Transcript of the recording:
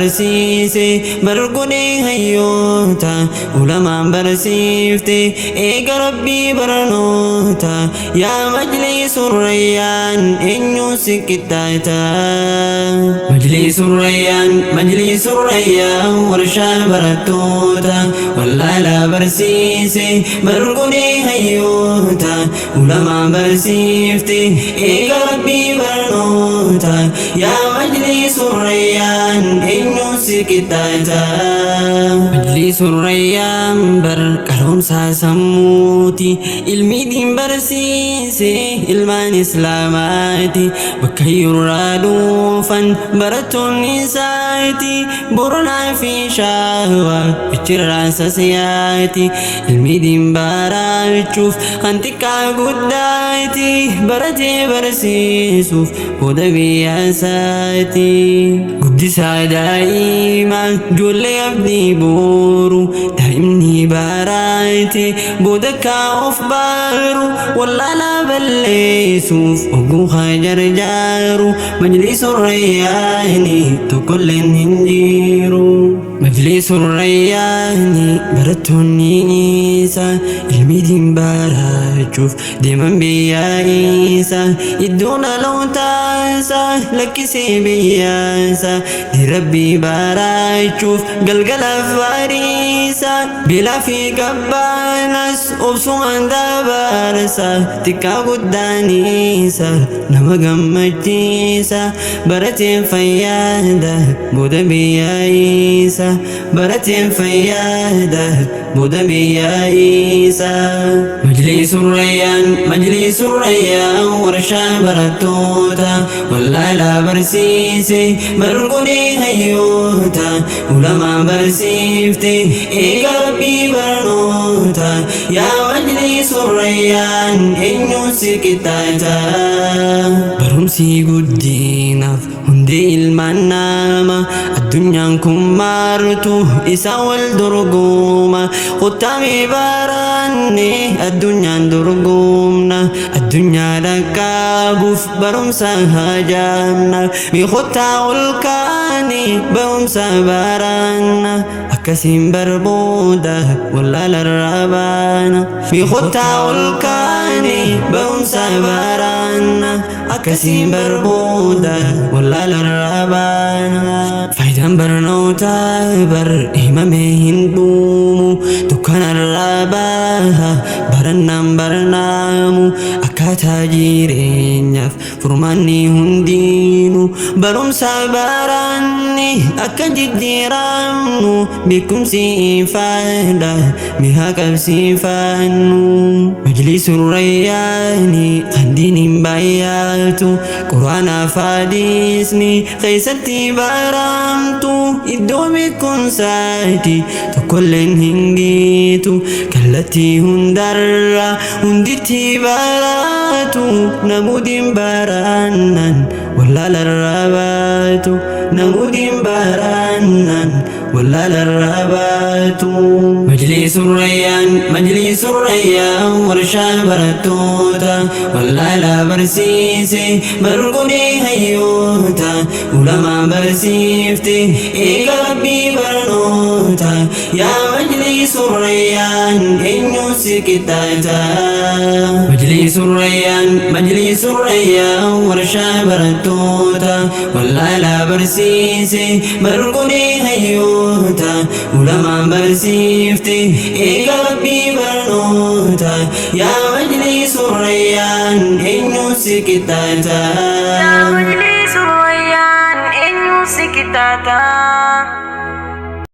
Barsiise bargodhee hayyoota, ulamaan barsiifte eega Rabbii barnoota. Yaa Majliisu Rayyaan, eenyu si qixxaata? Majliisu Rayyaan, Majliisu Rayyaan, warshaa barattoota, wallaalaa barsiise bargodhee hayyoota, ulamaan barsiifte eega Rabbii barnoota. Yaa Majliisu Rayyaan, eenyu si qixxaata? Majliisu Rayyaan bar qaroomsaa sammuuti, ilmi diin barsiise ilmaan Islaamaati. Bakka irraa dhuufan barattoonni isaati, Boronaa fi Shawaa achirraa sasiyaati. Ilmi diin barachuuf kan xiqqaa guddaati, baratee barsiisuuf booda biyya isaati. Guddisaa daa'imaa, ijoollee abdii boru, daa'imni baraate booda kaa'uuf baaru, wallaalaa balleessuuf oguu jarjaaru, Majliisu Rayyaani tokkolleen hin jiru. Majliisu Rayyaani barattoonni isaa ilmi diin barachuuf deeman biyya isaa, iddoo dhalootaa lakkisee biyya isaa Rabbii barachuuf galgalaaf bariisa, beelaa fi qabbaanas obsumaan dabarsa, xiqqaa guddaanisa nama gammachiisa. Barateen fayyaada booda biyya isa, barateen fayyaada booda biyya isa. Majliisu Rayyaan, Majliisu Rayyaan, warshaa barattoota, wallaalaa barsiise bargodhee hayyoota, ulamaa barsiifte eega Rabbii barnoota. Yaa Majliisu Rayyaan, eenyu si qixxaata? Barumsi guddinaaf hundee ilmaan nama, addunyaan kun martu isa wal dorgoma. Kottamee baranne, addunyaan dorgomna, addunyaa dhaqqabuuf barumsa hajaamna. Miikottaa ol kaane barumsa baranna, akkasiin barbooda wallaalarraa baana. Miikottaa ol kaane barumsa baranna, akkasiin barbooda wallaalarraa baana. Faayidaan barnootaa bar himamee hin dhumu, dukkanarraa baha barannaan barnaamu. Akkaataa jireenyaaf furmaanni hundinuu barumsa baranne, akka jijjiiramnu beekumsi ifaadha mi'a qabsiifannu. Majliisu Rayyaani kan diiniin baay'atu, Quraanaaf hadiisni keessatti baramtu, iddoo beekumsaati tokkolleen hin geetu. Kallattii hundarra hunditti baratu, namuudin barannaan wallaalarraa baatu, namuudin barannaan wallaalarraa baatu. Majliisu Rayyaan, Majliisu Rayyaan, warshaa barattoota, wallaalaa barsiise bargodhee hayyoota, ulamaa barsiifte eega Rabbii barnoota. Yaa Majliisu Rayyaan, eenyu si qixxaata? Majliisu Rayyaan, Majliisu Rayyaan, warshaa barattoota, wallaalaa barsiise bargodhee hayyoota, ulamaa barsiifte eega Rabbii barnoota. Yaa Majliisu Rayyaan, eenyu si qixxaata? Yaa Majliisu Rayyaan, eenyu si qixxaata?